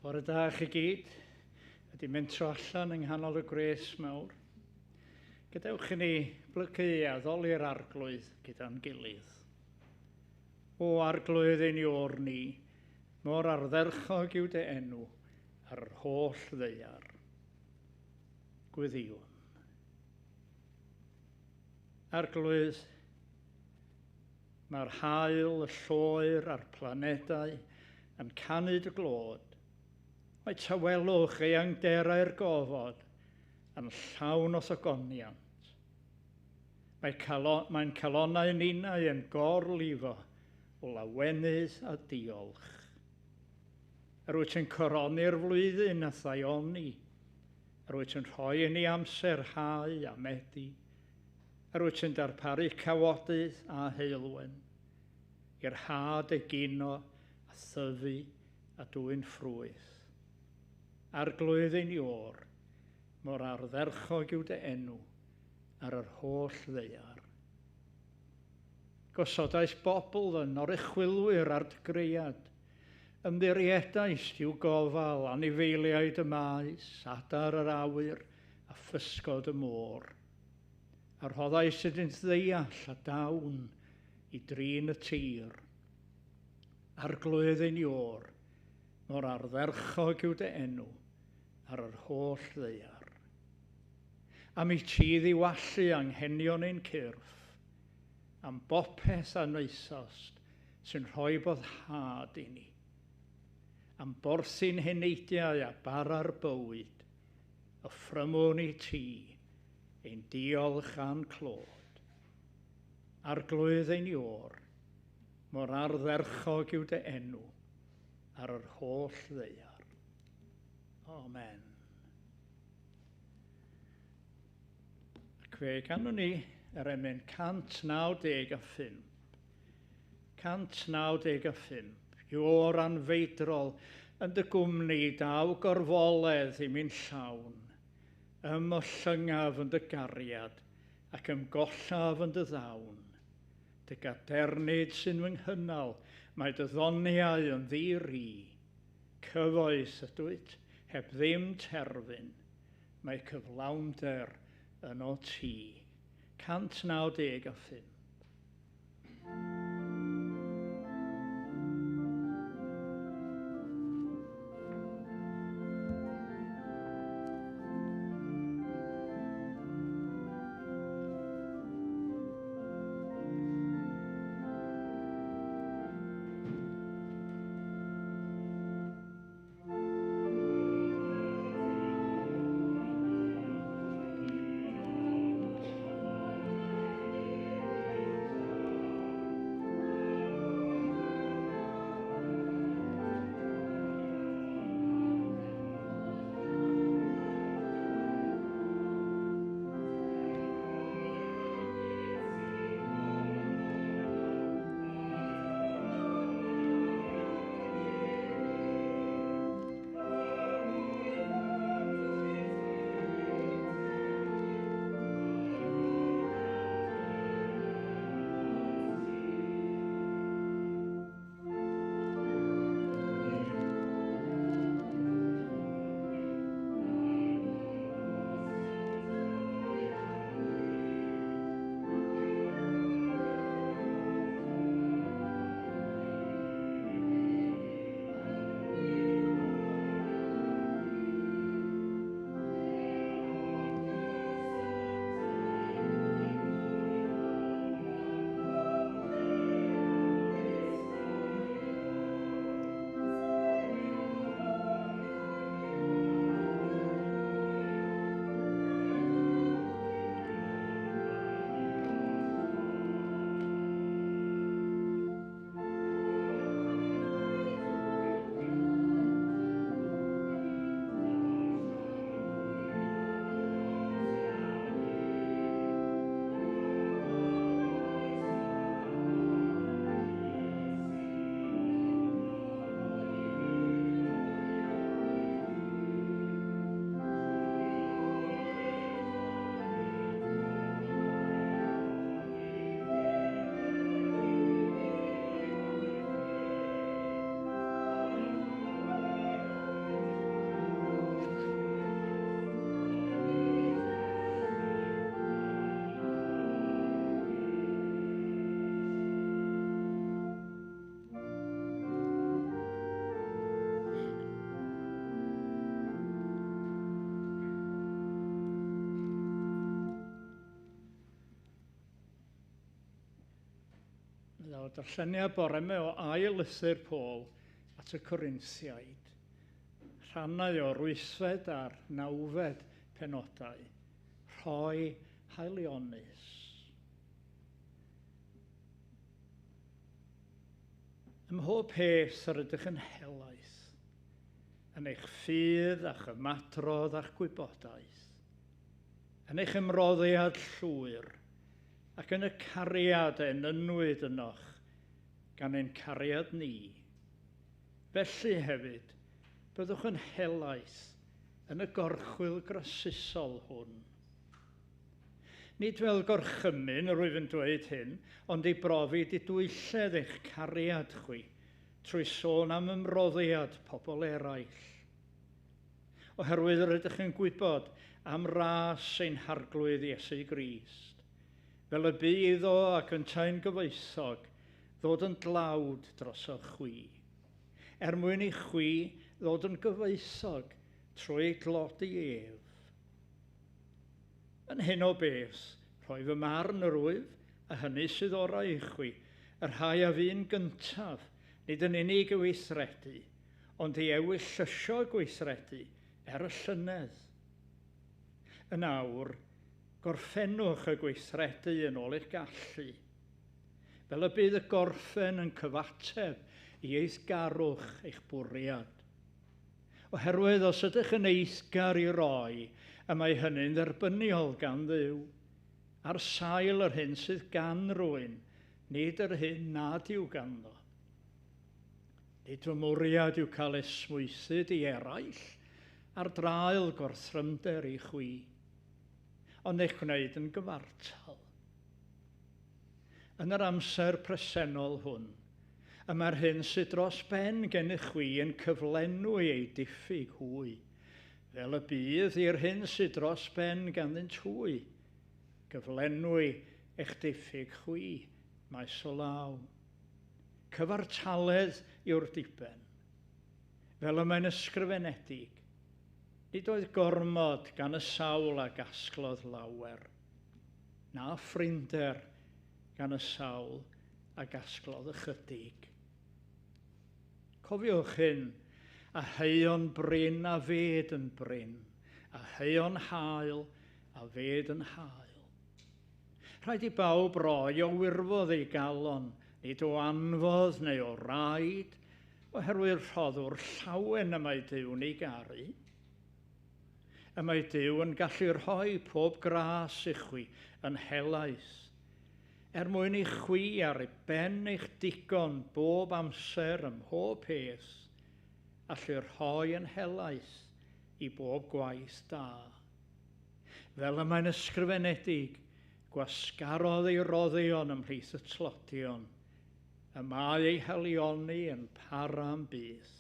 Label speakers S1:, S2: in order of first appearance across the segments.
S1: Bore da chi gyd. Ydy mentro allan yng nghanol y gwres mawr. Gadewch i ni blygu a addoli'r Arglwydd gyda'n gilydd. O Arglwydd ein Iôr ni, mor ardderchog yw dy enw ar yr holl ddaear. Gweddïwn. Arglwydd, mae'r haul, y lloer a'r planedau yn canu dy glod. Mae tawelwch eangderau'r gofod yn llawn o ogoniant. Mae mae'n calonnau ninnau yn gorlifo o lawenydd a diolch. Yr wyt yn coroni'r flwyddyn a thaioni. Yr wyt yn rhoi i ni amser hau a medi. Yr wyt yn darparu cawodydd a heulwen. I'r had egino a thyfu a dwyn ffrwyth. Arglwydd ein Iôr, mor ardderchog yw dy enw ar yr holl ddaear. Gosodais bobl yn oruchwylwyr ar dy gread. Ymddiriedaist i'w gofal anifeiliaid y maes, adar yr awyr a physgod y môr. A rhoddais iddynt ddeall a dawn i drin y tir. Arglwydd ein Iôr, mor ardderchog yw dy enw ar yr holl ddaear. Am i ti ddiwallu anghenion ein cyrff, am bopeth a wnaethost sy'n rhoi boddhad i ni, am borthi'n heneidiau a bara'r bywyd, offrymwn i ti ein diolch a'n clod. Arglwydd ein Iôr, mor ardderchog yw dy enw ar yr holl ddaear. Amen. Ac fe ganwn ni yr emyn 195. 195. Iôr anfeidrol yn dy gwmni daw gorfoledd i mi'n llawn. Ymollyngaf yn dy gariad ac ymgollaf yn dy ddawn. Dy gadernid sy'n fy nghynnal, mae dy ddoniau yn ddi-ri. Cyfoes ydwyt, heb ddim terfyn, mae cyflawnder yno ti. 195. Daw'r darlleniad bore yma o ail lythyr Paul at y Corinthiaid, rhannau o'r wythfed a'r nawfed penodau, rhoi haelionus. Ym mhob peth yr ydych yn helaeth, yn eich ffydd a'ch ymadrodd a'ch gwybodaeth, yn eich ymroddiad llwyr, ac yn y cariad a enynwyd ynoch gan ein cariad ni. Felly hefyd, byddwch yn helaeth yn y gorchwyl grasusol hwn. Nid fel gorchymyn yr wyf yn dweud hyn, ond i brofi didwylledd eich cariad chwi, trwy sôn am ymroddiad pobl eraill. Oherwydd yr ydych yn gwybod am ras ein Harglwydd Iesu Grist, fel y bu iddo ac yntau'n gyfoethog ddod yn dlawd drosoch chwi, er mwyn i chwi ddod yn gyfoethog trwy ei dlodi ef. Yn hyn o beth, rhoi fy marn yr wyf, a hynny sydd orau i chwi, y rhai a fu'n gyntaf, nid yn unig i weithredu, ond i ewyllysio gweithredu er y llynedd. Yn awr, gorffennwch y gweithredu yn ôl eich gallu, fel y bydd y gorffen yn cyfateb i eiddgarwch eich bwriad. Oherwydd os ydych yn eiddgar i roi, y mae hynny'n dderbyniol gan Dduw, ar sail yr hyn sydd gan rywun, nid yr hyn nad yw ganddo. Nid fy mwriad yw cael esmwythyd i eraill ar draul gorthrymder i chwi, ond eich gwneud yn gyfartal. Yn yr amser presennol hwn, y mae'r hyn sydd dros ben gennych chwi yn cyflenwi eu diffyg hwy, fel y bydd i'r hyn sydd dros ben ganddynt hwy, gyflenwi eich diffyg chwi maes o law. Cyfartaledd yw'r diben, fel y mae'n ysgrifenedig. Nid oedd gormod gan y sawl a gasglodd lawer, na phrinder gan y sawl a gasglodd ychydig. Cofiwch hyn, a haeon brin a fed yn brin, a haeon hael a fed yn hael. Rhaid i bawb roi o wirfodd ei galon, nid o anfodd neu o raid, oherwydd rhoddwr llawen y mae Duw'n ei garu. Y mae Duw yn gallu rhoi pob gras i chwi yn helaeth, er mwyn i chwi ar ei ben eich digon bob amser ym mhob peth, allu rhoi yn helaeth i bob gwaith da. Fel y mae'n ysgrifenedig, gwasgarodd ei roddion ymhlith y tlodion, y mae ei haelioni yn para am byth.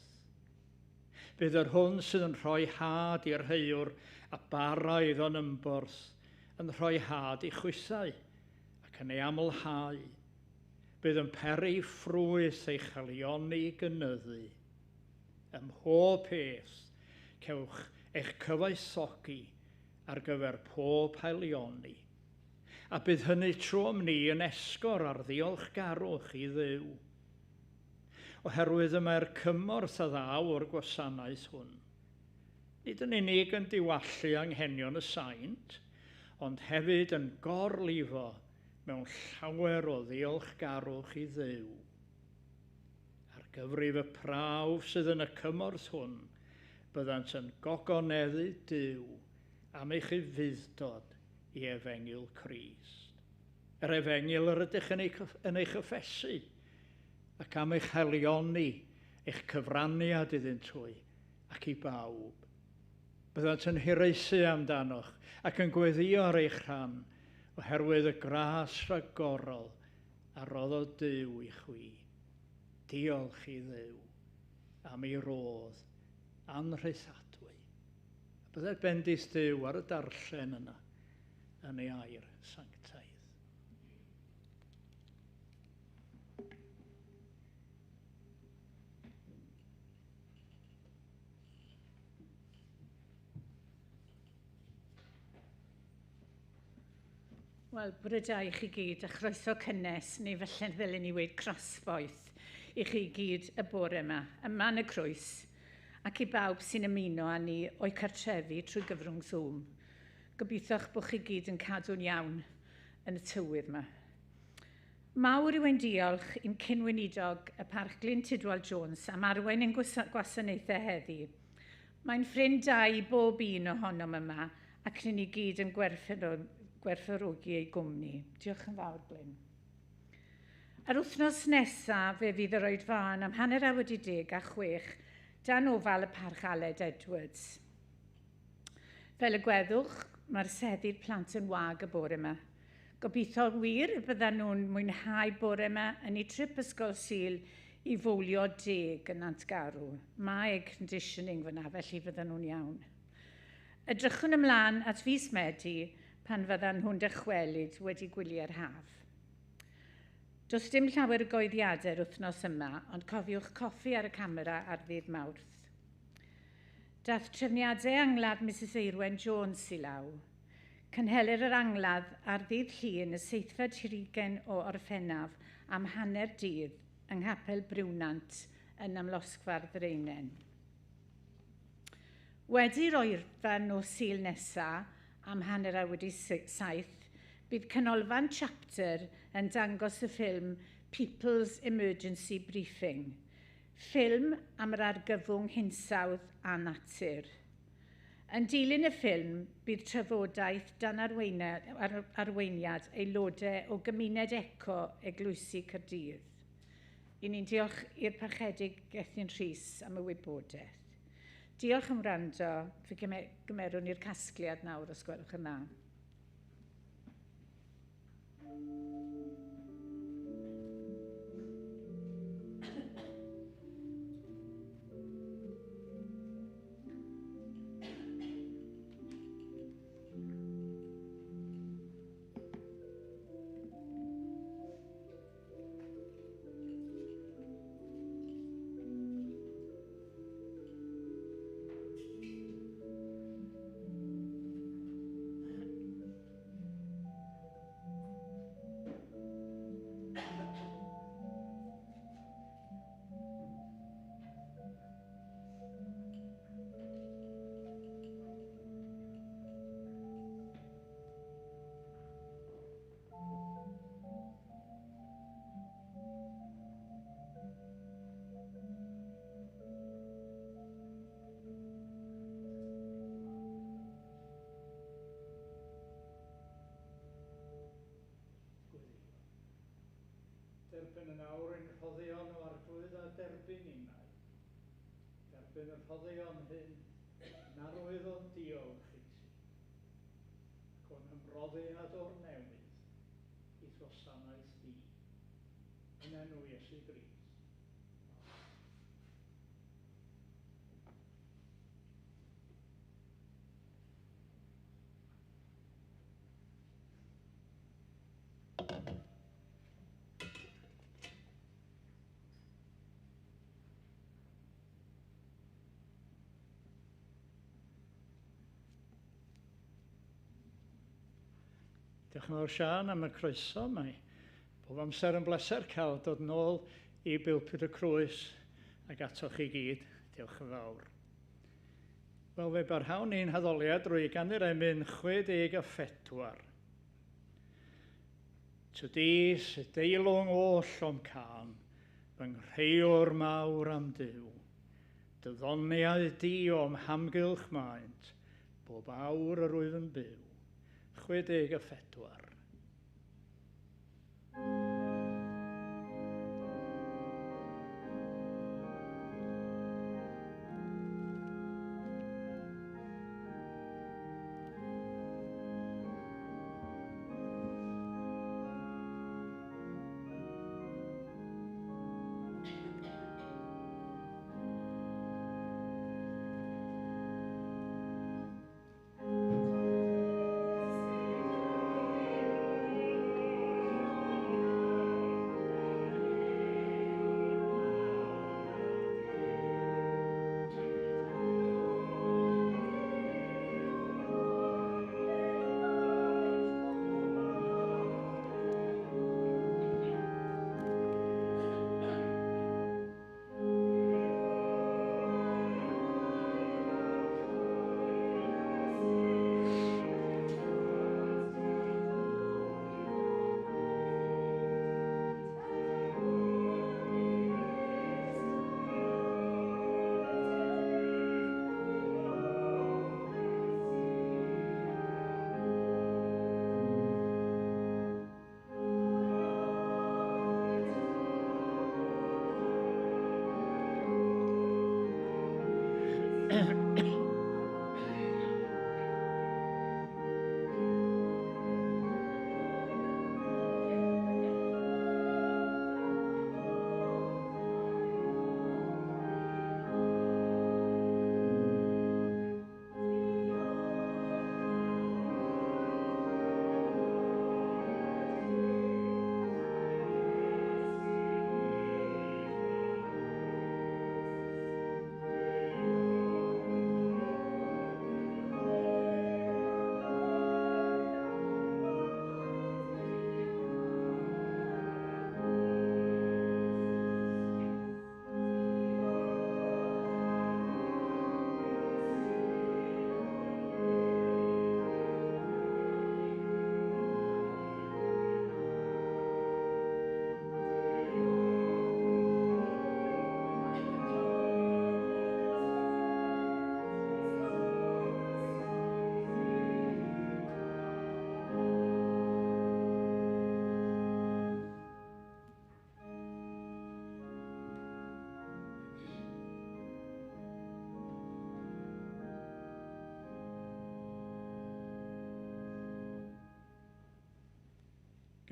S1: Bydd yr hwn sydd yn rhoi had i'r heuwr a bara iddo'n ymborth yn rhoi had i chwithau ac yn ei amlhau. Bydd yn peri ffrwyth eich haelioni i gynyddu. Ym mhob peth, cewch eich cyfoethogi ar gyfer pob haelioni. A bydd hynny trwom ni yn esgor ar ddiolchgarwch i Dduw. Oherwydd y mae'r cymorth a ddaw o'r gwasanaeth hwn, nid yn unig yn diwallu anghenion y saint, ond hefyd yn gorlifo mewn llawer o ddiolchgarwch i Dduw. Ar gyfrif y prawf sydd yn y cymorth hwn, byddant yn gogoneddu Duw am eich ufudd-dod i Efengyl Crist. Yr Efengyl yr ydych yn ei chyffesu, ac am eich haelioni, eich cyfraniad iddynt hwy, ac i bawb. Byddant yn hiraethu amdanoch ac yn gweddïo ar eich rhan, oherwydd y gras rhagorol a roddodd Duw i chwi. Diolch i Dduw am ei rodd anrhaethadwy. A bydded bendith Duw ar y darllen yna yn ei air sanctaidd.
S2: Wel, bore da i chi gyd a chroeso cynnes, neu falle ddylen ni weud crasboeth i chi gyd y bore yma, yma yn y Crwys, ac i bawb sy'n ymuno â ni o'i cartrefi trwy gyfrwng Zoom. Gobeithio'ch bod chi gyd yn cadw'n iawn yn y tywydd yma. Mawr yw ein diolch i'n cyn-weinidog y Parch Glyn Tudwal Jones am arwain ein gwasanaethau heddi. Mae'n ffrind da i bob un ohonom yma ac rydyn ni gyd yn gwerthfawrogi ei gwmni. Diolch yn fawr, Glyn. Yr wythnos nesaf fe fydd yr oedfaon am 6:30 dan ofal y Parch Aled Edwards. Fel y gweddwch, mae'r seddi'r plant yn wag y bore yma. Gobeithio wir y byddan nhw'n mwynhau bore yma yn eu trip ysgol Sul i fowlio deg yn Nantgarw. Mae air conditioning fyna, felly fyddan nhw'n iawn. Edrychwn ymlaen at fis Medi pan fyddan nhw'n dychwelyd wedi gwyliau'r haf. Does dim llawer o goeddiadau'r wythnos yma, ond cofiwch coffi ar y camera ar ddydd Mawrth. Dath trefniadau angladd Mrs Eirwen Jones i law. Cynhelir yr angladd ar ddydd Llun y 27 o Orffennaf am 12:30 yng Nghapel Briwnant yn Amlosgfa'r Ddraenen. Wedi roi'r nos Sul nesaf am 7:30, bydd Canolfan Chapter yn dangos y ffilm People's Emergency Briefing, ffilm am yr argyfwng hinsawdd a natur. Yn dilyn y ffilm, bydd trafodaeth dan arweiniad aelodau o gymuned eco Eglwysi Caerdydd. I ni'n diolch i'r Parchedig Gethin Rhys am y wybodaeth. Diolch am wrando. Fe gymerwn ni'r casgliad nawr os gwelwch yn dda.
S1: Derbyn yn awr ein rhoddion o Arglwydd a derbyn ninnau. Derbyn y rhoddion hyn yn arwydd o'n diolch i ti, ac o'n hymroddiad o'r newydd i'th wasanaeth di. Yn enw Iesu Grist. Diolch yn fawr Siân am y croeso. Mae bob amser yn bleser cael dod nôl i Bulpud y Crwys ac atoch chi gyd. Diolch yn fawr. Wel, fe barhawn ni'n haddoliad drwy ganu'r emyn 64. Tydi sydd deilwng oll o'm cân, fy nghreuwr mawr am Duw. Dy ddoniau di o'm hamgylch maent, bob awr yr wyf yn byw. 64.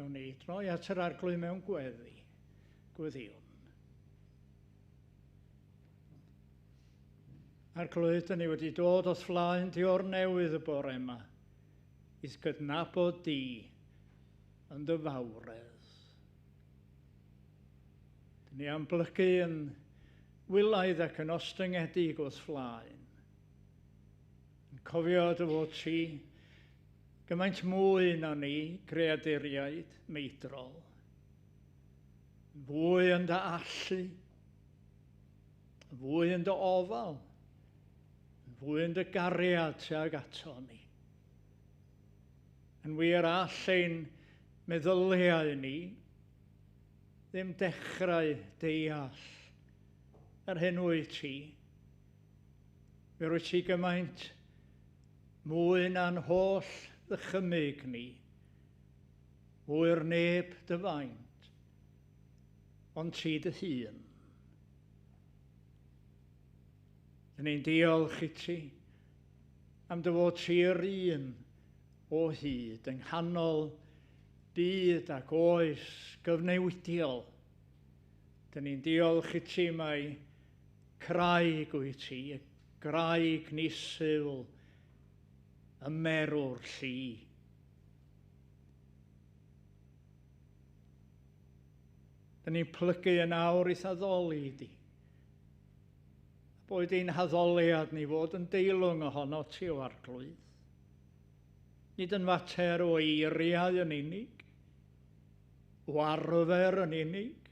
S1: Gawn ni droi at yr Arglwydd mewn gweddi. Gweddïwn. Arglwydd, dyn ni wedi dod o'th flaen di o'r newydd y bore yma, i'th gydnabod di yn dy fawredd. Dyn ni am blygu yn wylaidd ac yn ostyngedig o'th flaen. Yn cofio dy fod ti gymaint mwy na ni, greaduriaid meidrol. Fwy yn dy allu, fwy yn dy ofal, fwy yn dy gariad tuag ato ni. Yn wir all ein meddyliau ni ddim dechrau deall yr hyn wyt ti. Fe rwyt ti gymaint mwy na'n holl ddychymyg ni, wyr neb dy faint, ond ti dy hun. Dyn ni'n diolch i ti am dy fod ti'r un o hyd yng nghanol byd ac oes gyfnewidiol. Dyn ni'n diolch i ti mai craig wyt ti, y graig ni syl, y merw'r llu. Dyn ni'n plygu yn awr i'th addoli di. Boed ein haddoliad ni fod yn deilwng ohono ti o Arglwydd. Nid yn fater o eiriau yn unig, o arfer yn unig,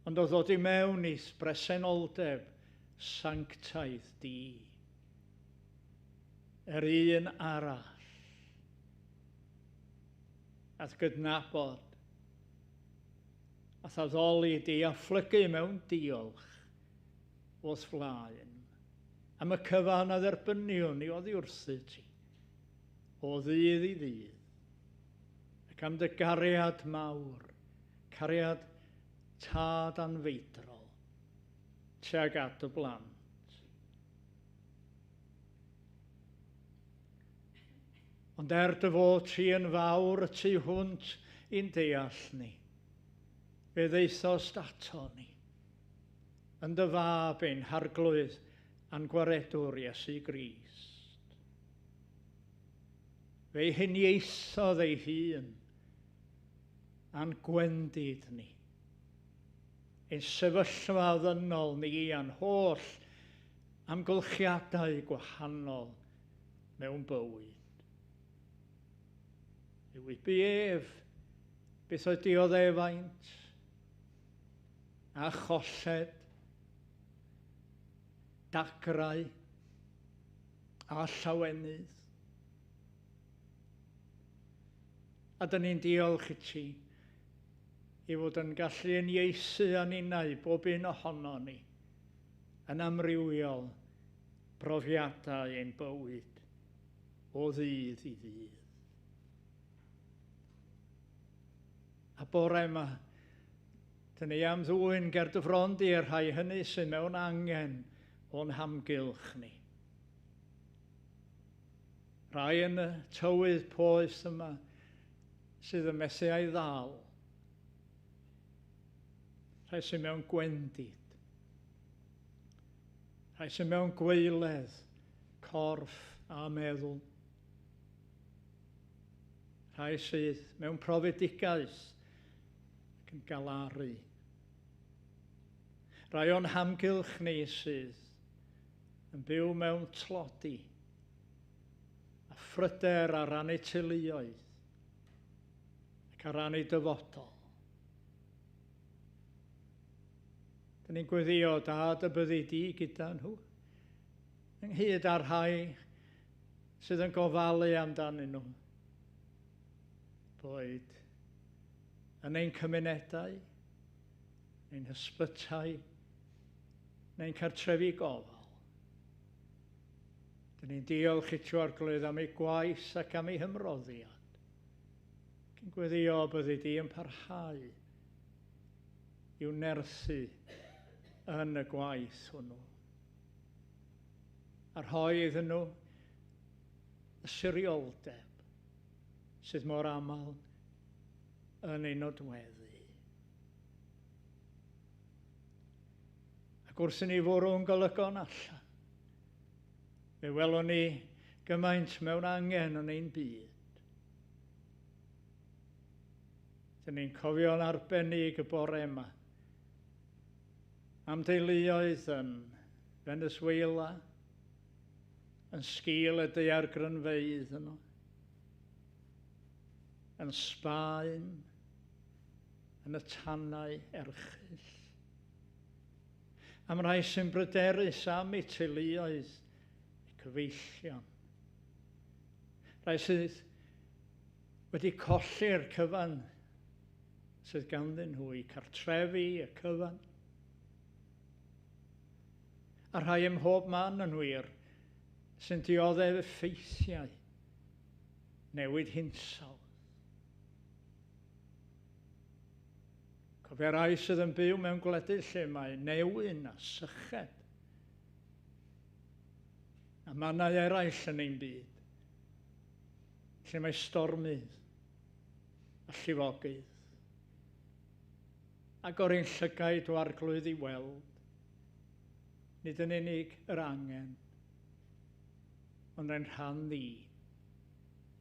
S1: ond o ddod i mewn i'th bresenoldeb sanctaidd di. Yr un arall, at gydnabod, at addoli di a phlygu mewn diolch o'th flaen, am y cyfan a dderbyniwn ni oddi wrthyt ti, o ddydd i ddydd, ac am dy gariad mawr, cariad tad anfeidrol, tuag at y blant. Ond er dy fod ti yn fawr y tu hwnt i'n deall ni, fe ddaethost ato ni, yn dy fab ein Harglwydd a'n Gwaredwr Iesu Grist. Fe'i hunieithodd ei hun a'n gwendid ni, ein sefyllfa ddynol ni a'n holl amgylchiadau gwahanol mewn bywyd. Fe wybu ef beth oedd dioddefaint a cholled, dagrau a llawenydd. A dyn ni'n diolch i ti i fod yn gallu unieithu â ninnau bob un ohono ni yn amrywiol brofiadau ein bywyd o ddydd i ddydd. A bore yma, dyn ni am ddwyn ger dy fron di y rhai hynny sydd mewn angen o'n hamgylch ni. Rhai yn y tywydd poeth yma sydd yn methu a'i ddal. Rhai sydd mewn gwendid. Rhai sydd mewn gwaeledd, corff a meddwl. Rhai sydd mewn profedigaeth ac yn galaru. Rhai o'n hamgylch ni sydd yn byw mewn tlodi a phryder ar ran eu teuluoedd ac ar ran eu dyfodol. Dyn ni'n gweddio, Dad, y byddi di gyda nhw, ynghyd â'r rhai sydd yn gofalu amdanyn nhw. Boed yn ein cymunedau, ein hysbytai, neu'n cartrefi gofal. Dyn ni'n diolch i ti, Arglwydd, am ei gwaith ac am ei hymroddiad. Ac yn gweddio byddi di yn parhau i'w nerthu yn y gwaith hwnnw. A rhoi iddyn nhw y sirioldeb sydd mor aml yn ei nodweddu. Ac wrth i ni fwrw'n golygon allan, fe welwn ni gymaint mewn angen yn ein byd. Dyn ni'n cofio'n arbennig y bore yma am deuluoedd yn Venezuela, yn sgil y daeargrynfeydd yno, yn Sbaen, yn y tanau erchyll. Am rai sy'n bryderus am eu teuluoedd, eu cyfeillion. Rai sydd wedi colli'r cyfan sydd ganddyn nhw, eu cartrefi, y cyfan. A rhai ym mhob man yn wir sy'n dioddef effeithiau newid hinsawdd. Cofia rai sydd yn byw mewn gwledydd lle mae newyn a syched a mannau eraill yn ein byd lle mae stormydd a llifogydd. Agor ein llygaid o Arglwydd i weld, nid yn unig yr angen, ond ein rhan ni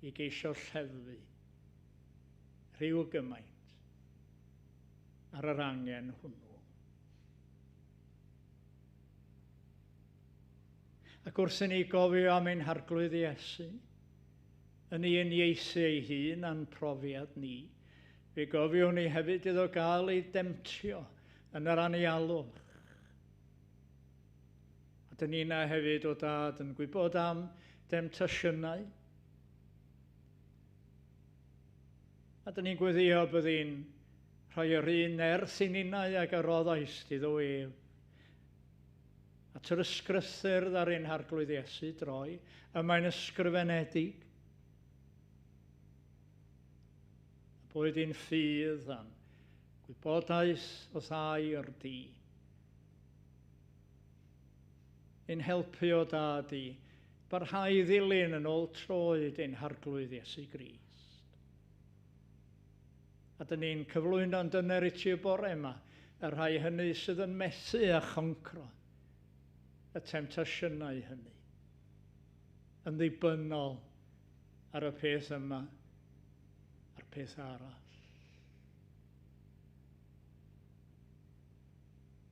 S1: i geisio lleddfu rhyw gymaint ar yr angen hwnnw. Ac wrth i ni gofio am ein Harglwydd Iesu, yn ei uniaethu ei hun a'n profiad ni, fe gofiwn ni hefyd iddo gael ei demtio yn yr anialwch. A dyn ni'na hefyd o Dad yn gwybod am demtasiynau. A dyn ni'n gweddio byddi'n rhoi yr un nerth i ninnau ag a roddaist iddo ef. At yr ysgrythur ar ein Harglwydd Iesu droi, y mae'n ysgrifenedig. A boed i'n ffydd a'n gwybodaeth o'th air di. Ein helpu o Dad i barhau i ddilyn yn ôl troed ein Harglwydd Iesu Grist. A dyn ni'n cyflwyno'n dyner i ti y bore yma, y rhai hynny sydd yn methu a choncro y temtasiynau hynny, yn ddibynnol ar y peth yma a'r peth arall.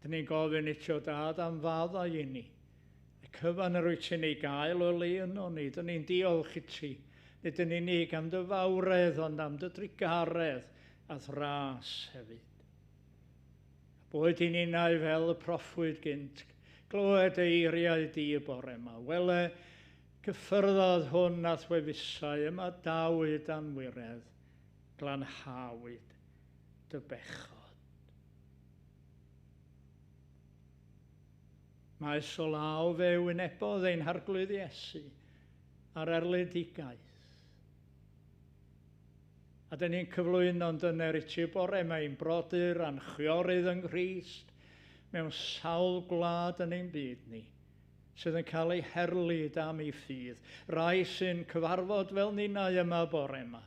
S1: Dyn ni'n gofyn i ti o Dad am faddau i ni. Y cyfan yr wyt ti'n ei gael o le yno ni. Dyn ni'n diolch i ti. Nid yn unig am dy fawredd, ond am dy drugaredd a'th ras hefyd. A boed i ninnau fel y proffwyd gynt, glywed eiriau di y bore yma. Wele, cyffyrddodd hwn a'th wefusau, yma dawyd anwiredd, glanhawyd dy bechod. Maes o law fe wynebodd ein Harglwydd Iesu ar erledigaeth. A dyn ni'n cyflwyno'n dyner i ti bore yma ein brodyr a'n chwiorydd yng Nghrist mewn sawl gwlad yn ein byd ni, sydd yn cael ei herlid am ei ffydd, rai sy'n cyfarfod fel ninnau yma bore yma,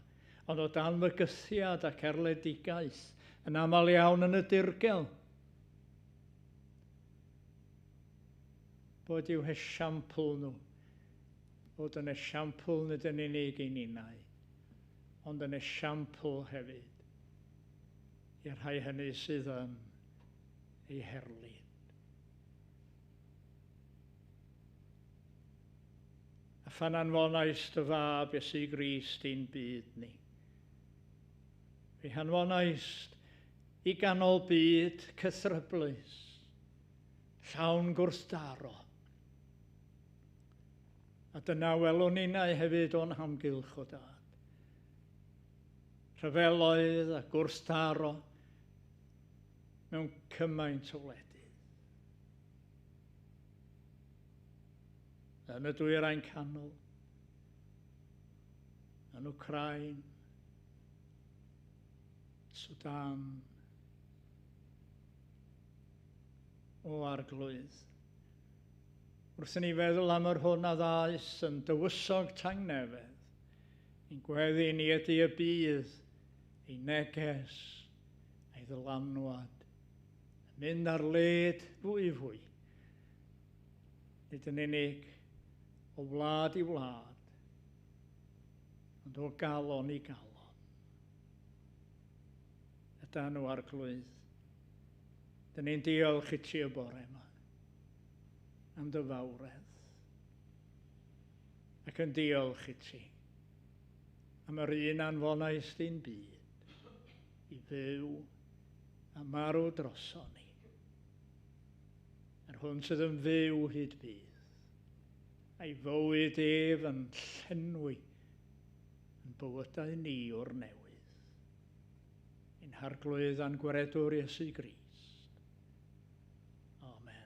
S1: ond o dan fygythiad ac erledigaeth, yn aml iawn yn y dirgel. Bod i'w hesiampl nhw, fod yn esiampl nid yn unig i ninnau, ond yn esiampl hefyd i'r rhai hynny sydd yn ei herlid. A phan anfonais dy fab Iesu Grist i'n byd ni, fe hanfonais i ganol byd cythryblus, llawn gwrthdaro. A dyna welwn ninnau hefyd o'n hamgylch o Dad. Rhyfeloedd a gwrthdaro mewn cymaint o wledydd. Yn y Dwyrain Canol, yn Wcráin, Sudan, o Arglwydd. Wrth i ni feddwl am yr hwn a ddaeth yn dywysog tangnefedd, ni'n gweddi ni ydy y bydd Ei neges a'i ddylanwad yn mynd ar led fwy fwy. Nid yn unig o wlad i wlad, ond o galon i galon. Ydan nhw Arglwydd, dyn ni'n diolch i ti y bore yma am dy fawredd, ac yn diolch i ti am yr un anfonais di'n byd i fyw a marw droson ni. Yr hwn sydd yn fyw hyd bydd, a'i fywyd ef yn llenwi yn bywydau ni o'r newydd. Ein Harglwydd a'n Gwaredwr Iesu Grist. Amen.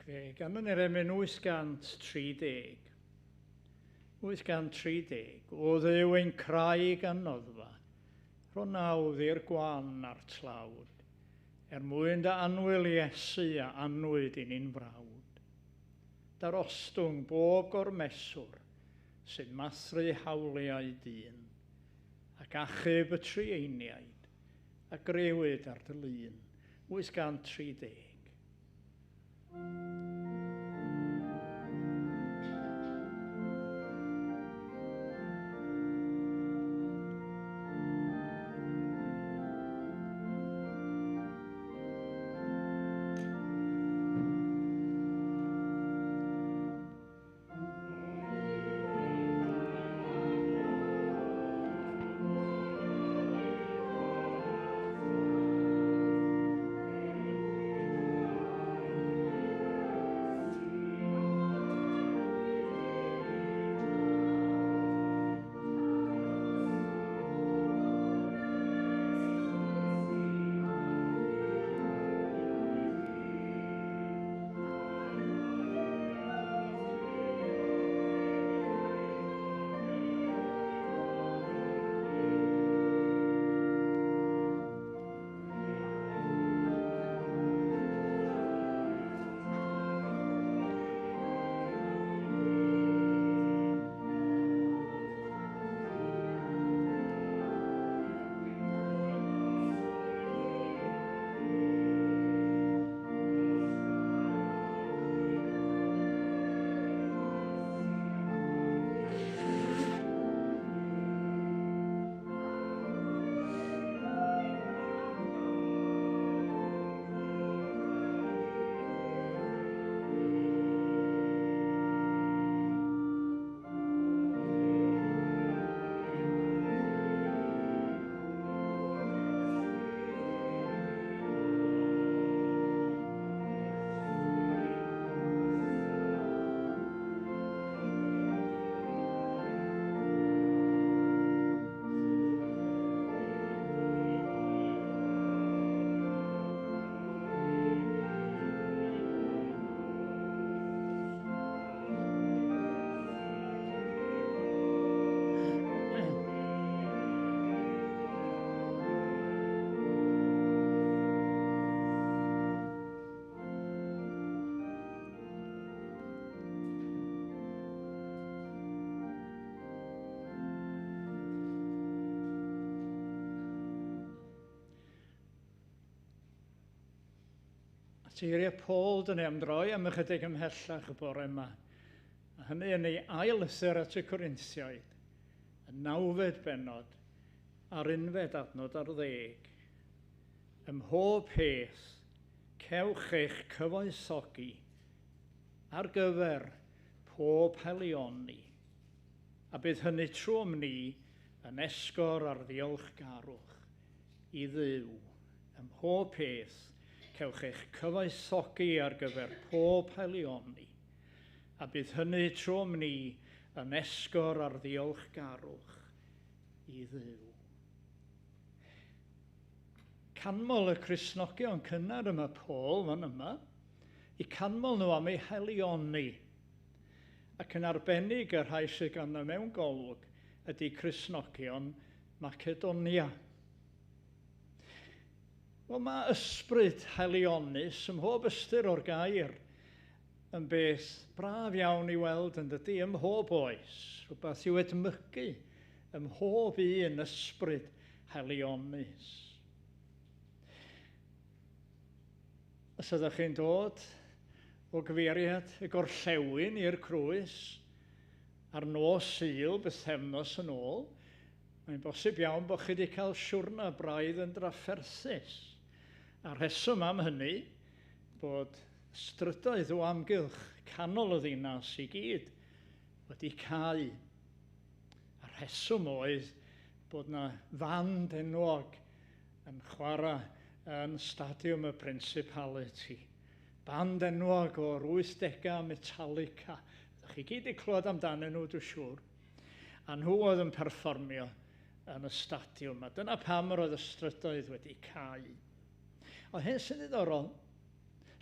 S1: Fe ganwn ni'r emyn 830. 830. O Dduw ein craig a noddfa, rho nawdd i'r gwan a'r tlawd, er mwyn dy annwyl Iesu a annwyd i ni'n frawd. Darostwng bob gormeswr sy'n mathru hawliau dyn, ac achub y trueiniaid a grëwyd ar dy lun. 830. At eiriau Paul, dyn ni am droi am ychydig ymhellach y bore yma. A hynny yn ei ail lythyr at y Corinthiaid, y nawfed bennod, a'r unfed adnod ar ddeg. Ym mhob peth, cewch eich cyfoethogi ar gyfer pob haelioni, a bydd hynny trwom ni yn esgor ar ddiolchgarwch i Dduw. Ym mhob peth, cewch eich cyfoethogi ar gyfer pob haelioni, a bydd hynny trwom ni yn esgor ar ddiolchgarwch i Dduw. Canmol y Cristnogion cynnar yma Paul fan yma, i canmol nhw am eu haelioni, ac yn arbennig y rhai sydd ganddo mewn golwg ydy Cristnogion Macedonia. Wel, mae ysbryd haelionus ym mhob ystyr o'r gair yn beth braf iawn i weld yn dydy ym mhob oes, rhywbeth i'w edmygu ym mhob un ysbryd haelionus. Os ydych chi'n dod o gyfeiriad y gorllewin i'r Crwys ar nos Sul bythefnos yn ôl, mae'n bosib iawn bod chi wedi cael siwrna braidd yn drafferthus. A'r rheswm am hynny, bod strydoedd o amgylch canol y ddinas i gyd wedi cau. A'r rheswm oedd bod na fand enwog yn chwarae yn Stadiwm y Principality. Band enwog o'r 80au, Metallica. Ydych chi gyd wedi clywed amdanyn nhw, dwi'n siŵr. A nhw oedd yn perfformio yn y stadiwm. A dyna pam yr oedd y strydoedd wedi cau. Ond hyn sy'n ddiddorol,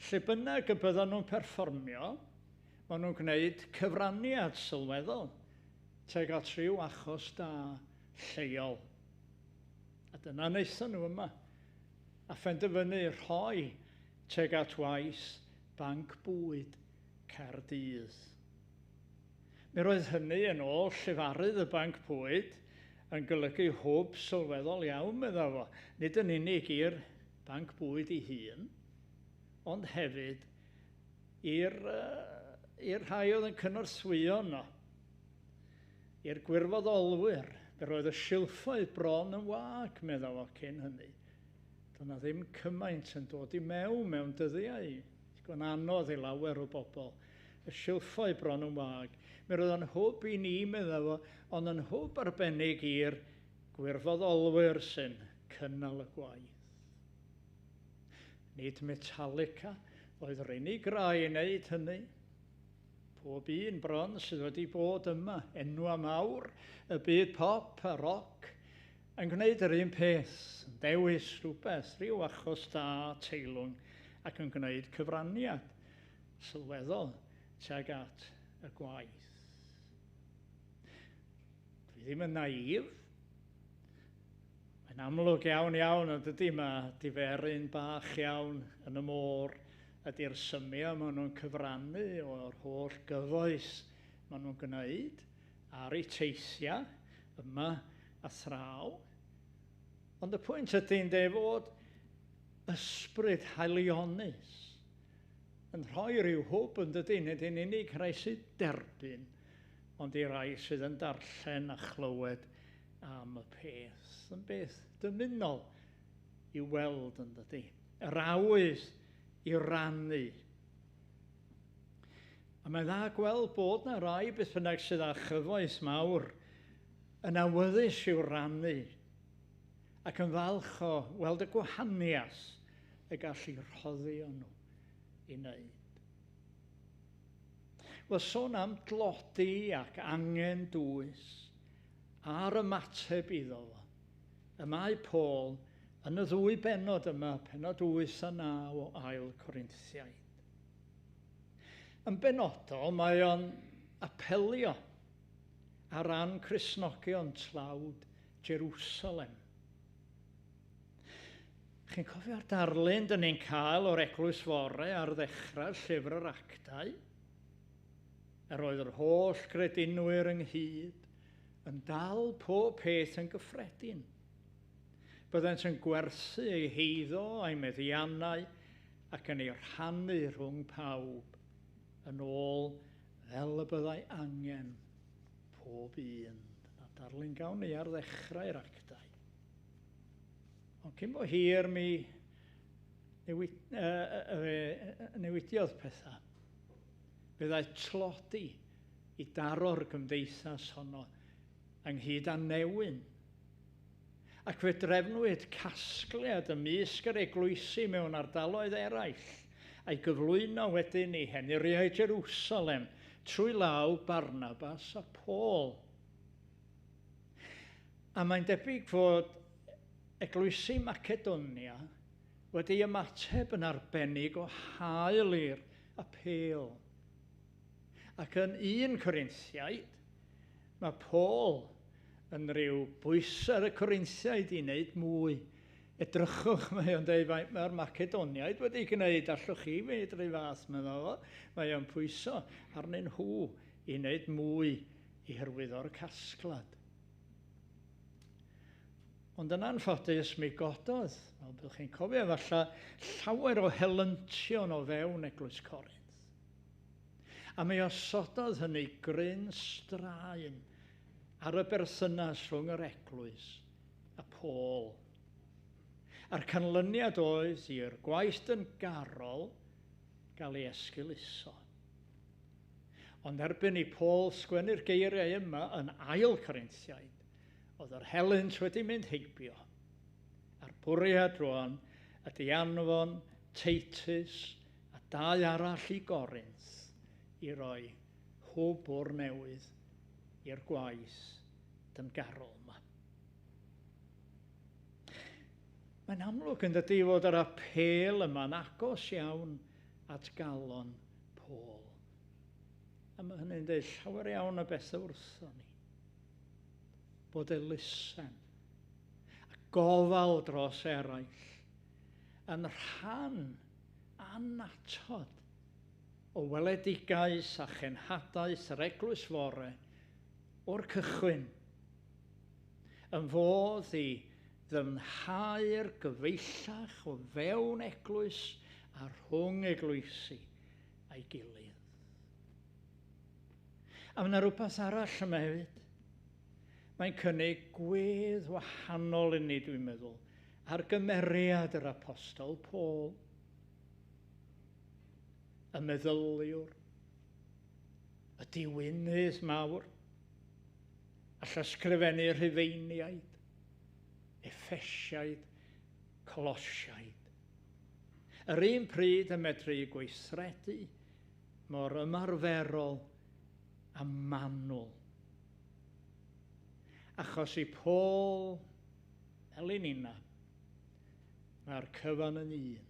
S1: lle bynnag y byddan nhw'n perfformio, maen nhw'n gwneud cyfraniad sylweddol tuag at rhyw achos da lleol. A dyna wnaethon nhw yma. A phenderfynu rhoi tuag at waith Banc Bwyd Caerdydd. Mi roedd hynny yn ôl llefarydd y Banc Bwyd yn golygu hwb sylweddol iawn, medda fo, nid yn unig i'r Banc Bwyd ei hun, ond hefyd i'r rhai oedd yn cynorthwyo yno, i'r gwirfoddolwyr. Fe roedd y silffoedd bron yn wag, medda fo, cyn hynny. Doedd 'na ddim cymaint yn dod i mewn mewn dyddiau. Digon anodd i lawer o bobl. Y silffoedd bron yn wag. Mi roedd o'n hwb i ni, medda fo, ond yn hwb arbennig i'r gwirfoddolwyr sy'n cynnal y gwaith. Nid Metallica oedd yr unig rai i wneud hynny. Pob un bron sydd wedi bod yma, enwa mawr, y byd pop a roc, yn gwneud yr un peth, yn dewis rhywbeth, rhyw achos da teilwng, ac yn gwneud cyfraniad sylweddol tuag at y gwaith. Dwi ddim yn naif. Mae'n amlwg iawn iawn yn dydy, mae diferyn bach iawn yn y môr ydy'r symiau maen nhw'n cyfrannu o'r holl gyfoes maen nhw'n gwneud ar eu teithiau yma a thraw. Ond y pwynt ydy'n dweud fod ysbryd haelionus yn rhoi rhyw hwb yn dydy, nid yn unig rhai sydd derbyn, ond i rai sydd yn darllen a chlywed am y peth. Yn beth dymunol i weld yn dydy. Yr awydd i rannu. A mae'n dda gweld bod na rai beth bynnag sydd â chyfoeth mawr yn awyddus i'w rannu ac yn falch o weld y gwahaniaeth y gallu rhoddi o'n nhw i wneud. Wel, sôn am dlodi ac angen dwys a'r ymateb iddo fo, y mae Paul yn y ddwy bennod yma, pennod 8 a 9 o Ail Corinthiaid. Yn benodol, mae o'n apelio ar ran Cristnogion tlawd Jerusalem. Chi'n cofio'r darlun dyn ni'n cael o'r eglwys fore ar ddechrau llyfr yr Actau? Yr oedd yr holl gredinwyr ynghyd yn dal pob peth yn gyffredin. Byddent yn gwerthu eu heiddo a'i meddiannau ac yn ei rhannu rhwng pawb yn ôl fel y byddai angen pob un. Dyna darlun gawn ni ar ddechrau'r actau. Ond cyn bo hir mi newidiodd pethau. Fe ddaeth tlodi i daro'r gymdeithas honno ynghyd â newyn. Ac fe drefnwyd casgliad ymysg yr eglwysi mewn ardaloedd eraill, a'i gyflwyno wedyn i henuriaid Jerusalem trwy law Barnabas a Paul. A mae'n debyg fod eglwysi Macedonia wedi ymateb yn arbennig o hael i'r apêl. Ac yn 1 Corinthiaid, mae Paul yn rhyw bwysau ar y Corinthiaid i wneud mwy. Edrychwch, mae o'n dweud, mae'r Macedoniaid wedi gwneud, allwch chi wneud rhyw fath, meddwl fo. Mae o'n pwyso arnyn nhw i wneud mwy i hyrwyddo'r casglad. Ond yn anffodus, mi gododd, fel byddwch chi'n cofio efallai, llawer o helyntion o fewn Eglwys Corinth. A mi osododd hynny gryn straen ar y berthynas rhwng yr eglwys a Paul. A'r canlyniad oedd i'r gwaith dyngarol gael ei esgeuluso. Ond erbyn i Paul sgwennu'r geiriau yma yn ail Corinthiaid, oedd yr helynt wedi mynd heibio. A'r bwriad rwan ydy anfon Titus a dau arall i Gorinth i roi hwb o'r newydd i'r gwaith dyngarol yma. Mae'n amlwg yn dydy fod yr apêl yma'n agos iawn at galon Paul. A mae hynny'n dweud llawer iawn o bethau wrthon ni. Bod elusen a gofal dros eraill yn rhan annatod o weledigaeth a chenhadaeth yr eglwys fore o'r cychwyn, yn fodd i ddyfnhau'r gyfeillach o fewn eglwys a rhwng eglwysi a'i gilydd. A mae yna rhywbeth arall yma hefyd. Mae'n cynnig gwedd wahanol i ni, dwi'n meddwl, ar gymeriad yr apostol Paul. Y meddyliwr, y diwynydd mawr, a llysgrifennu Rhufeiniaid, Effesiaid, Colosiaid. Yr un pryd yn medru gweithredu mor ymarferol a manwl. Achos i Paul, fel i ninna, mae'r cyfan yn un.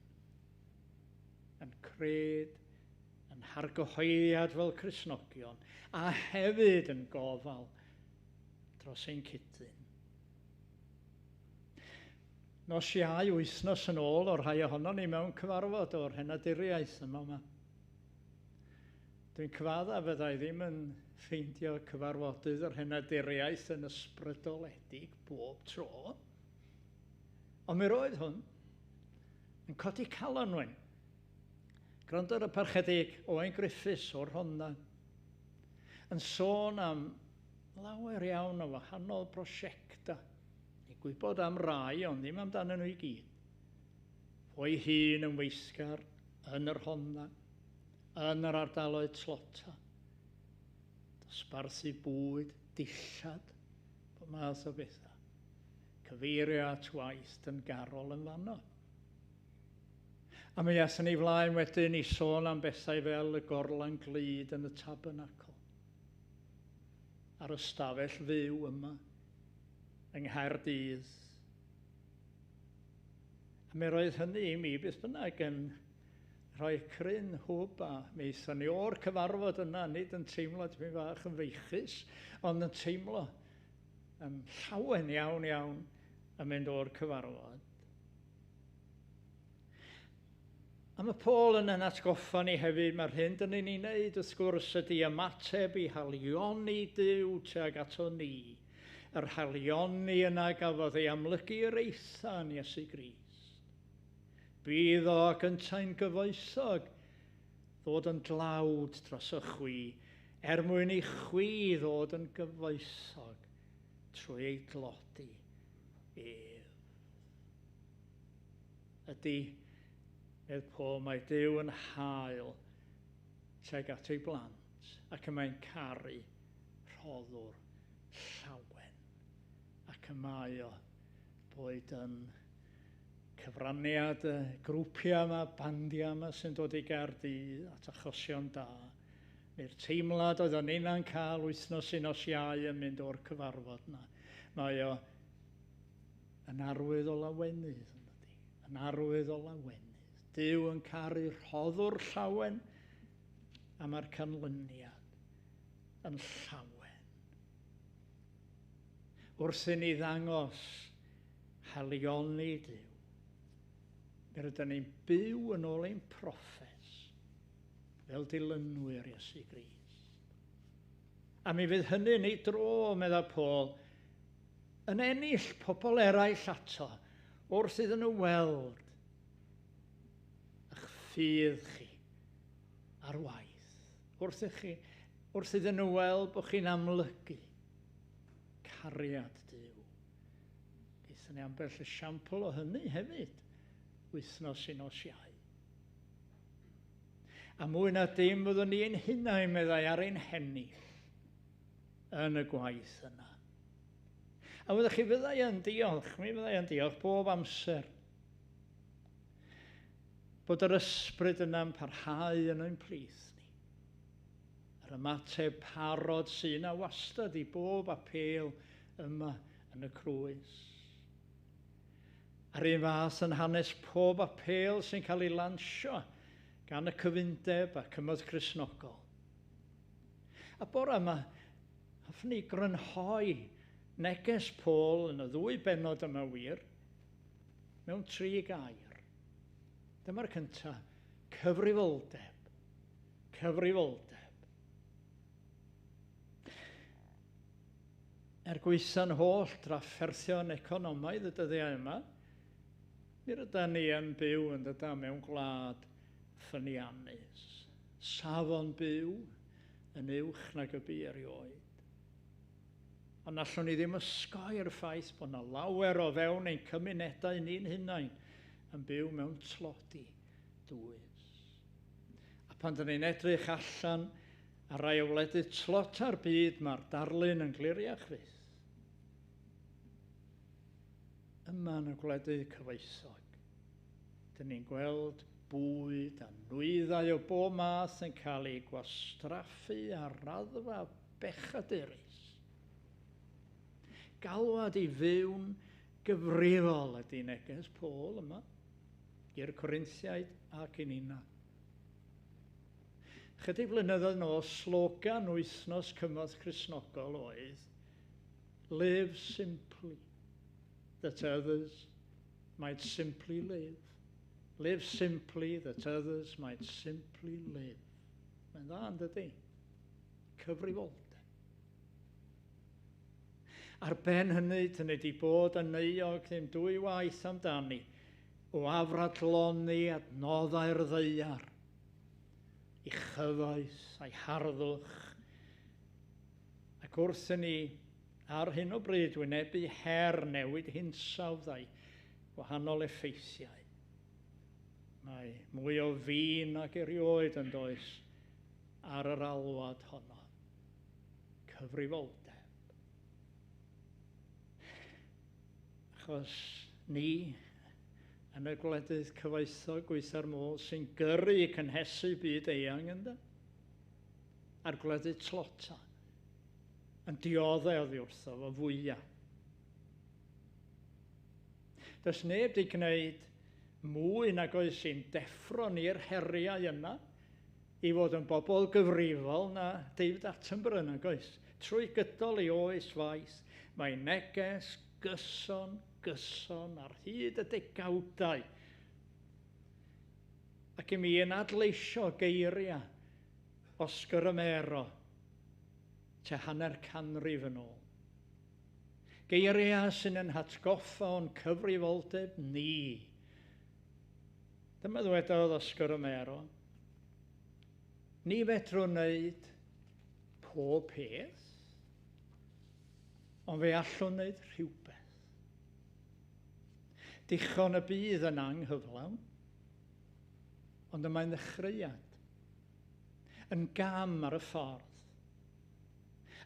S1: Yn cred, yn hargyhoeddiad fel Cristnogion, a hefyd yn gofal dros ein cydyn. Nos Iau wythnos yn ôl o'r rhai ohonon ni mewn cyfarfod o'r henaduriaeth yma. Dwi'n cyfadda fydda i ddim yn ffeindio cyfarfodydd yr henaduriaeth yn ysbrydoledig bob tro. Ond mi roedd hwn yn codi calon rwy'n. Gwrando ar y parchedig Owain Griffiths o'r Rhondda yn sôn am lawer iawn o wahanol brosiectau. Ni'n gwybod am rai, ond ddim amdanyn nhw i gyd. Fo'i hun yn weithgar yn yr Rhondda, yn yr ardaloedd tlota. Dosbarthu bwyd, dillad, bob math o bethau. Cyfeirio at waith dyngarol yn fanno. A mi aethon ni flaen wedyn i sôn am bethau fel y gorlan glud yn y tabernacl, a'r ystafell fyw yma yng Nghaerdydd. A mi roedd hynny i mi beth bynnag yn rhoi cryn hwb, a mi aethon ni o'r cyfarfod yna, nid yn teimlo tipyn bach yn feichus, ond yn teimlo yn llawen iawn iawn yn mynd o'r cyfarfod. A mae Paul yn ein atgoffa ni hefyd, mae'r hyn dyn ni'n ei wneud wrth gwrs ydy ymateb i haelioni Duw tuag ato ni. Yr haelioni yna gafodd ei amlygu i'r eitha yn Iesu Grist. Bydd o ac yntau'n gyfoethog ddod yn dlawd dros y chwi, er mwyn i chwi ddod yn gyfoethog trwy ei dlodi ef. Ydy, medd Paul, mae Duw yn hael tuag at ei blant, ac y mae'n caru rhoddwr llawen. Ac y mae o boed yn cyfraniad y grwpiau yma, bandiau yma sy'n dod i Gaerdydd at achosion da, neu'r teimlad oedd o'n inna'n cael wythnos i nos Iau yn mynd o'r cyfarfod yna. Mae o yn arwydd o lawenydd, yn dydi? Yn arwydd o lawenydd. Duw yn caru rhoddwr llawen, a mae'r canlyniad yn llawen. Wrth i ni ddangos haelioni Duw, mi rydyn ni'n byw yn ôl ein proffes fel dilynwyr Iesu Grist. A mi fydd hynny'n ei dro, medda Paul, yn ennill pobl eraill ato wrth iddyn nhw weld eich ffydd chi ar waith. Wrth, i chi, wrth iddyn nhw weld bod chi'n amlygu cariad Duw. Gaethon ni ambell esiampl o hynny hefyd wythnos i nos Iau. A mwy na dim fyddwn ni ein hunain, meddai, ar ein hennill yn y gwaith yna. A fyddwch chi, fyddai yn diolch, mi fyddai yn diolch bob amser bod yr ysbryd yna'n parhau yn ein plith ni. Yr ymateb parod sy'n a wastad i bob apêl yma yn y Crwys. A'r un fath yn hanes pob apêl sy'n cael ei lansio gan y Cyfundeb a Cymorth Cristnogol. A bore yma, hoffwn i grynhoi neges Paul yn y ddwy bennod yma wir, mewn tri gair. Dyma'r cyntaf, cyfrifoldeb. Cyfrifoldeb. Er gwaetha'n holl drafferthion economaidd y dyddiau yma, mi rydyn ni yn byw yn dyda mewn gwlad ffyniannus. Safon byw yn uwch nag y bu erioed. Ond allwn ni ddim osgoi'r ffaith bod yna lawer o fewn ein cymunedau ni'n hunain yn byw mewn tlodi dwys. A pan dyn ni'n edrych allan ar rai o wledydd tlota'r byd, mae'r darlun yn gliriach fyth. Yma yn y gwledydd cyfoethog, dyn ni'n gweld bwyd a nwyddau o bob math yn cael eu gwastraffu ar raddfa bechadurus. Galwad i fyw'n gyfrifol ydy neges Paul yma i'r Corinthiaid ac i nina. Chydig flynyddoedd nôl, slogan wythnos Cymorth Cristnogol oedd "Live simply, that others might simply live. Live simply, that others might simply live." Mae'n dda, yn dydy? Cyfrifoldeb. Ar ben hynny, dyn ni wedi bod yn euog ddim dwy waith amdani o afradloni adnoddau'r ddaear i chyfoeth a'i harddwch. Ac wrth i ni ar hyn o bryd wynebu her newid hinsawdd a'i wahanol effeithiau, mae mwy o fin ag erioed yn does ar yr alwad honno. Cyfrifoldeb. Achos ni yn y gwledydd cyfoethog gweitha'r modd sy'n gyrru cynhesu byd eang ynddo, a'r gwledydd tlota yn dioddef oddi wrtho fo fwyaf. Does neb wedi gwneud mwy nag oes sy'n deffro ni'r heriau yna i fod yn bobl gyfrifol na David Attenborough nag oes. Trwy gydol ei oes faith, mae neges gyson, gyson ar hyd y degawdau. Ac i mi yn adleisio geiriau Oscar Romero te hanner canrif yn ôl. Geiriau sy'n yn hatgoffa o'n cyfrifoldeb ni. Dyma ddwedodd Oscar Romero, ni fedrwn wneud pob peth, ond fe allwn wneud rhywbeth. Dichon y bydd yn anghyflawn, ond y mae'n ddechreuad, yn gam ar y ffordd,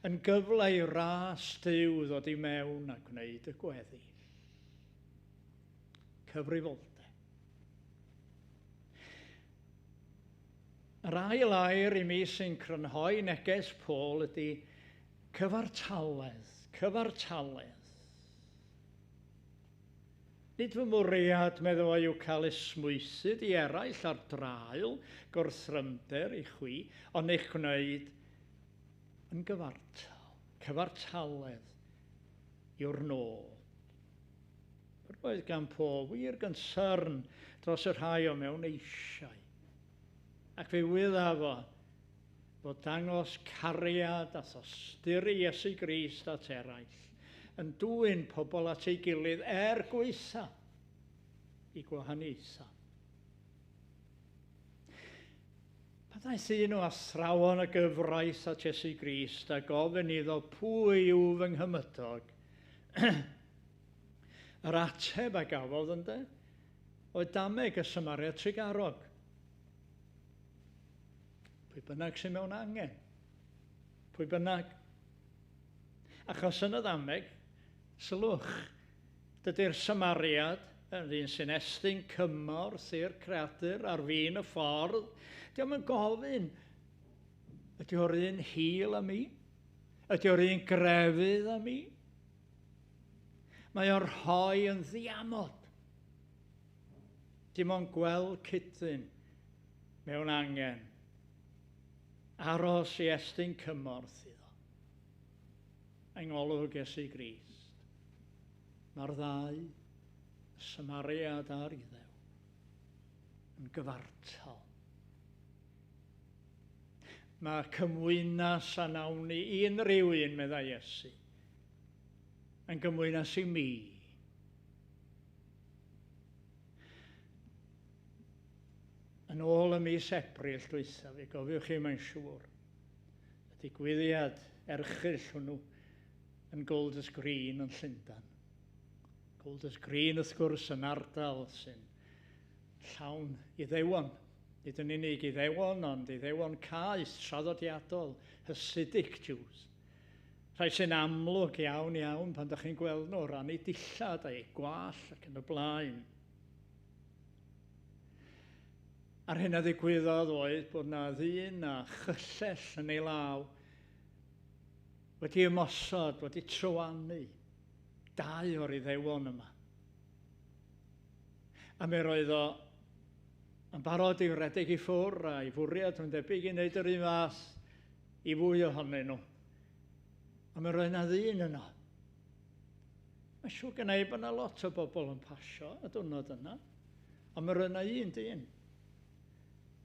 S1: yn gyfle i ras Duw ddod i mewn a gwneud y gweddill. Cyfrifoldeb. Yr ail air i mi sy'n crynhoi neges Paul ydy cyfartaledd, cyfartaledd. Nid fy mwriad, meddwl, yw cael esmwythyd i eraill ar draul gorthrymder i chwi, ond eich gwneud yn gyfartal. Cyfartaledd yw'r nod. Roedd gan Paul wir gynsyrn dros y rhai o mewn eisiau. Ac fe wyddaf fo fod dangos cariad a thosturi Iesu Grist at eraill yn dwyn pobl at ei gilydd er gwaetha i gwahaniaethau. Pan ddaeth un o athrawon y gyfraith at Iesu Grist a gofyn iddo pwy yw fy nghymydog, yr ateb a gafodd ynde, oedd dameg y Samaria Trugarog. Pwy bynnag sy'n mewn angen. Pwy bynnag. Achos yn y ddameg, sylwch, dydy'r Samariad, yr un sy'n estyn cymorth i'r creadur ar fin y ffordd, dio'm yn gofyn, ydy o'r un hil â mi? Ydy o'r un grefydd â mi? Mae o'n rhoi yn ddiamod. Dim ond gweld cydyn mewn angen. Aros i estyn cymorth iddo. Yng ngolwg Iesu Grist, mae'r ddau, y Samariad a'r Iddew, yn gyfartal. Mae cymwynas a nawn ni i unrhyw un, meddai Iesu, yn gymwynas i mi. Yn ôl y mis Ebrill dwytha, fe gofiwch chi mae'n siŵr, y digwyddiad erchyll hwnnw yn Golders Green yn Llundain. Golders Green, wrth gwrs, yn ardal sy'n llawn Iddewon. Nid yn unig Iddewon, ond Iddewon caeth, traddodiadol, Hasidic Jews. Rhai sy'n amlwg iawn iawn pan ydych chi'n gweld nhw o ran eu dillad a'u gwallt ac yn y blaen. A'r hyn a ddigwyddodd oedd bod na ddyn a chyllell yn ei law wedi ymosod, wedi trywanu dau o'r Iddewon yma. A mi roedd o yn barod i redeg i ffwrdd a'i fwriad yn debyg i wneud yr un fath i fwy ohonyn nhw. A mi roedd na ddyn yno. Mae'n siŵr gen i bod yna lot o bobl yn pasio y diwrnod yna. Ond mi roedd yna un dyn.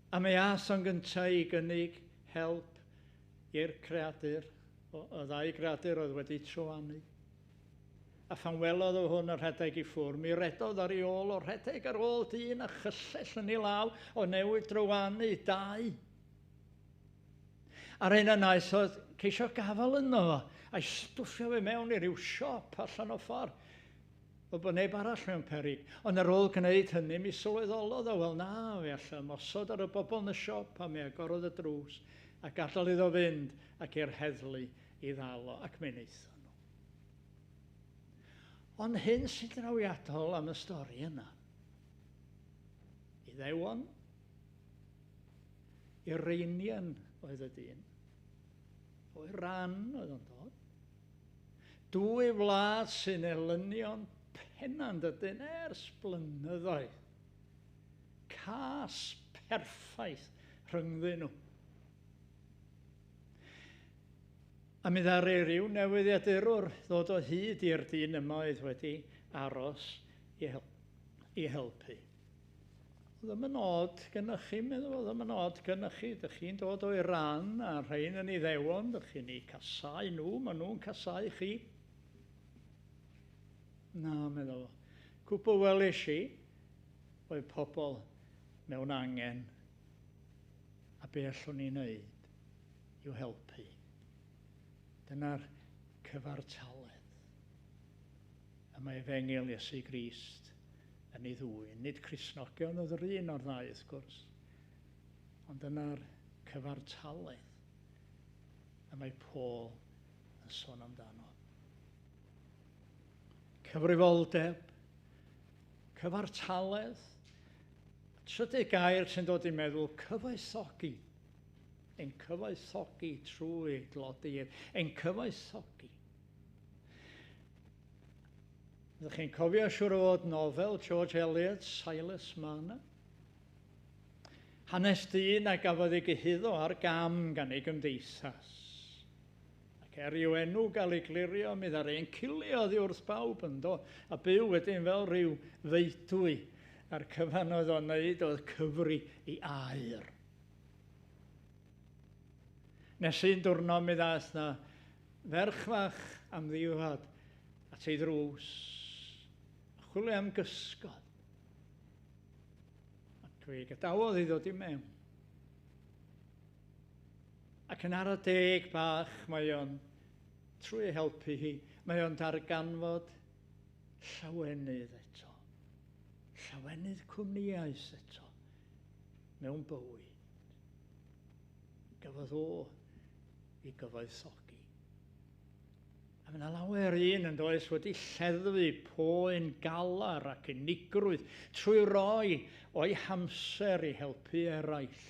S1: A mi ath o'n gyntaf i gynnig help i'r creadur, y ddau greadur oedd wedi trywanu. A phan welodd o hwn y rhedeg i ffwrdd, mi redodd ar ei ôl o rhedeg ar ôl dyn a chyllell yn ei law o newydd drywanu dau. A'r hyn a wnaeth oedd ceisio gafael yno fo, a'i stwffio fe mewn i ryw siop allan o ffordd. Fel bod neb arall mewn peryg. Ond ar ôl gwneud hynny, mi sylweddolodd o, wel na, fe allai ymosod ar y bobl yn y siop, a mi agorodd y drws a gadael iddo fynd ac i'r heddlu i ddal o, ac mi wnaethon nhw. Ond hyn sy'n drawiadol am y stori yna. Iddewon, Iranian oedd y dyn. O Iran oedd o'n dod. Dwy wlad sy'n elynion penna'n dydyn ers blynyddoedd. Cas perffaith rhyngddyn nhw. A mi ddaru rhyw newyddiadurwr ddod o hyd i'r dyn yma oedd wedi aros i, hel i helpu. Oedd ddim yn od gynnwch chi, meddwl, oedd ddim yn od gynnwch chi. Dych chi'n dod o Iran a rhain yn Iddewon, dych chi'n eu casau nhw, maen nhw'n casau chi. Na, meddwl. Cwbl welis i oedd pobl mewn angen, a be allwn ni wneud i'w helpu. Dyna'r cyfartaledd y mae Efengyl Iesu Grist yn ei ddwyn. Nid Cristnogion oedd yr un o'r ddau, wrth gwrs, ond dyna'r cyfartaledd y mae Paul yn sôn amdano. Cyfrifoldeb, cyfartaledd, trydydd gair sy'n dod i'n meddwl, cyfoethogi. Ein cyfoethogi trwy dlodi ef. Ein cyfoethogi. Ydych chi'n cofio siŵr o fod nofel George Eliot, Silas Marner? Hanes dyn a gafodd ei gyhuddo ar gam gan ei gymdeithas. Ac er i'w enw gael ei glirio, mi ddaru e'n cilio oddi wrth bawb ynddo, a byw wedyn fel rhyw feudwy, a'r cyfan oedd o'n wneud oedd cyfri ei air. Nes un diwrnod mi ddaeth na ferch fach am ddifad at ei ddrws, a chwilio am gysgod. Ac fe gadawodd i ddod i mewn. Ac yn ara deg bach mae o'n, trwy ei helpu hi, mae o'n darganfod llawenydd eto. Llawenydd cwmnïaeth eto mewn bywyd. Gafodd o i gyfoethogi. A mae yna lawer un yn does wedi lleddfu poen galar ac unigrwydd trwy roi o'i hamser i helpu eraill.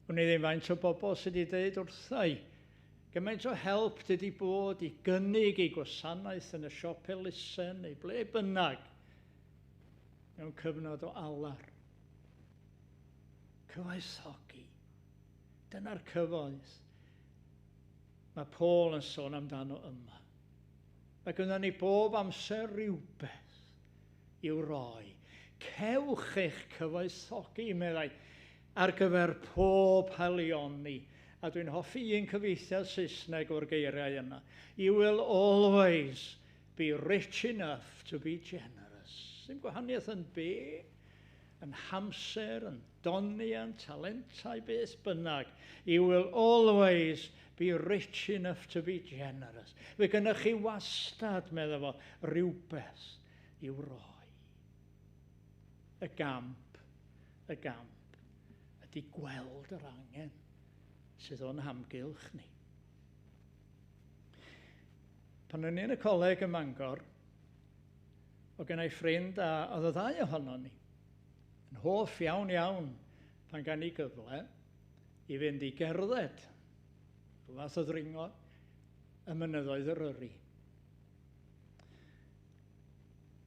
S1: Wn i ddim faint o bobl sydd wedi dweud wrtha i, gymaint o help dwi wedi bod i gynnig ei gwasanaeth yn y siop elusen neu ble bynnag mewn cyfnod o alar. Cyfoethogi. Dyna'r cyfoeth mae Paul yn sôn amdano yma. Mae gynnon ni bob amser rhywbeth i'w roi. Cewch eich cyfoethogi, meddai, ar gyfer pob haelioni. A dwi'n hoffi un cyfieithiad Saesneg o'r geiriau yna. You will always be rich enough to be generous. Ddim gwahaniaeth yn be, yn hamser, yn doniau, talentau, beth bynnag. You will always be rich enough to be generous. Fe gynnwch chi wastad, meddai fo, rhywbeth i'w roi. Y gamp, ydy gweld yr angen sydd o'n hamgylch ni. Pan o'n i yn y coleg ym Mangor, oedd gen i ffrind a oedd y ddau ohonon ni yn hoff iawn iawn pan gan ni gyfle i fynd i gerdded, rhyw fath o ddringo, y mynyddoedd Eryri.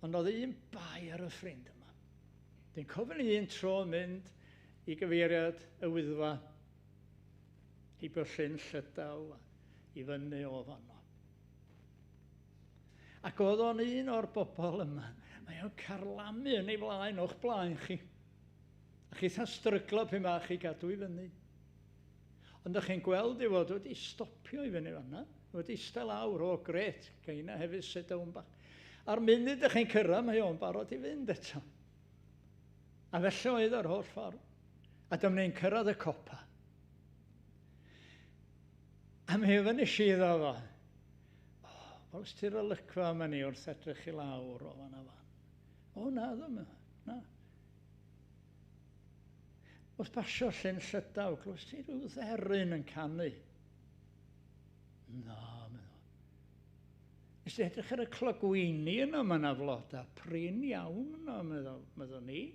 S1: Ond oedd un bai ar y ffrind yma. Dwi'n cofio ni un tro mynd i gyfeiriad y Wyddfa, heibio Llyn Llydaw, i fyny o fanno. Ac oedd o'n un o'r bobl yma, mae o'n carlamu yn ei flaen o'ch blaen chi. A chi eitha stryglo pyn bach i gadw i fyny. Ond ydych chi'n gweld ei fod wedi stopio i fyny fanna, wedi eistedd lawr, o gret, gaina hefyd sit down bach. A'r munud ydych chi'n cyrraedd, mae o'n barod i fynd eto. A felly oedd o'r holl ffordd. A dyma ni'n cyrraedd y copa. A mi ofynes i iddo fo, o, welst ti'r olygfa yma ni wrth edrych i lawr o fan a fan? O, na, ddim, na. Wrth basio Llyn Llydaw, glywst ti rhyw dderyn yn canu? Na, meddwl. Nes ti edrych ar y clogwyni yno, mae yna flodau prin iawn yno, meddwl ni.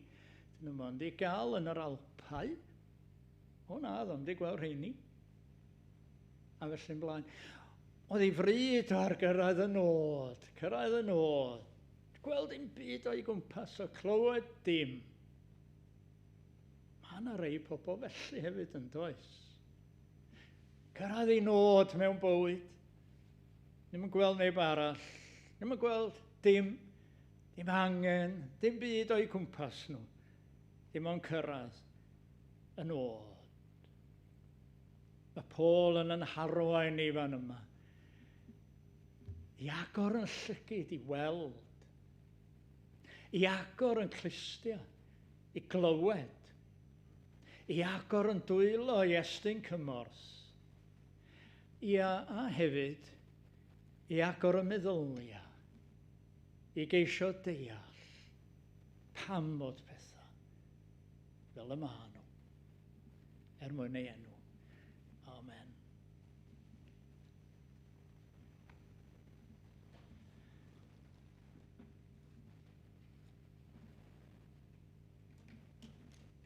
S1: Dyn nhw mond i gael yn yr Alpau. O na, ddim di gweld rheini. A felly'n blaen. Oedd ei fryd o ar gyrraedd y nod, cyrraedd y nod. Gweld dim byd o'i gwmpas o clywed dim. Mae yna rei pobl felly hefyd yn does. Cyrraedd ei nod mewn bywyd. Ddim yn gweld neb arall. Ddim yn gweld dim, dim angen, dim byd o'i cwmpas nhw. Dim ond cyrraedd y nod. Mae Paul yn yn harwain ni fan yma. I agor yn llygid i weld. I agor yn clustia, i glywed. i agor yn dwylo i estyn cymorth. Ia, a hefyd, i agor y meddyliau, i geisio deall pam fod pethau fel y maen nhw, er mwyn ei enw. Amen.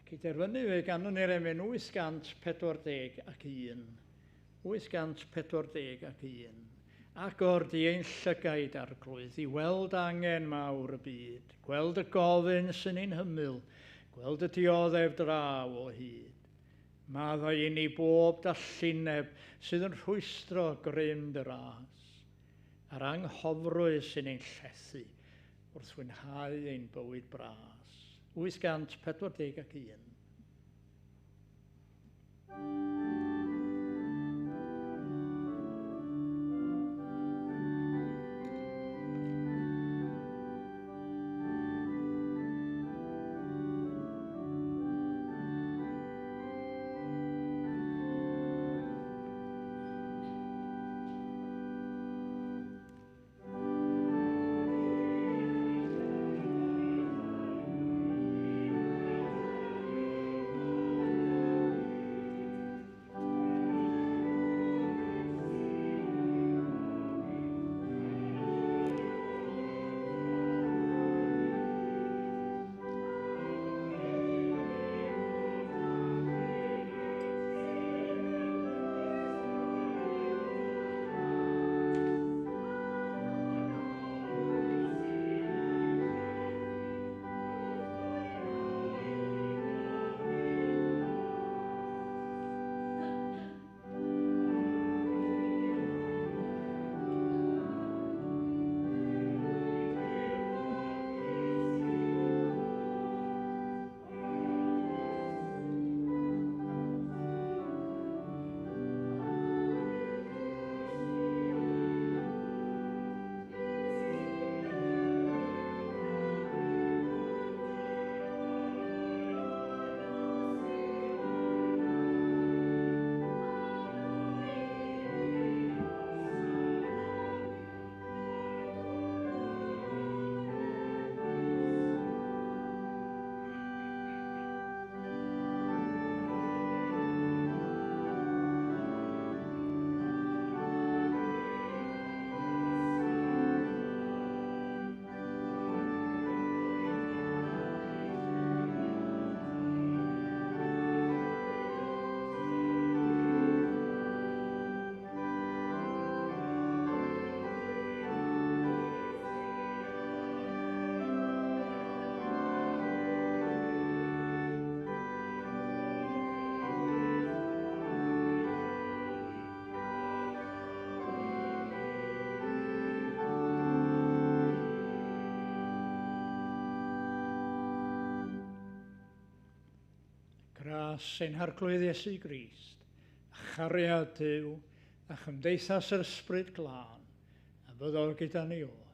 S1: Ac i derfynu fe ganwn ni'r emyn 841. 841. Agor di ein llygaid Arglwydd i weld angen mawr y byd, gweld y gofyn sy'n ein hymyl, gweld y dioddef draw o hyd. Maddau i ni bob dallineb sydd yn rhwystro grym dy ras, a'r anghofrwydd sy'n ein llethu wrth fwynhau ein bywyd bras. 841. Gras ein Harglwydd Iesu Grist, a chariad Duw, a chymdeithas yr Ysbryd Glân, a fyddo gyda ni oll.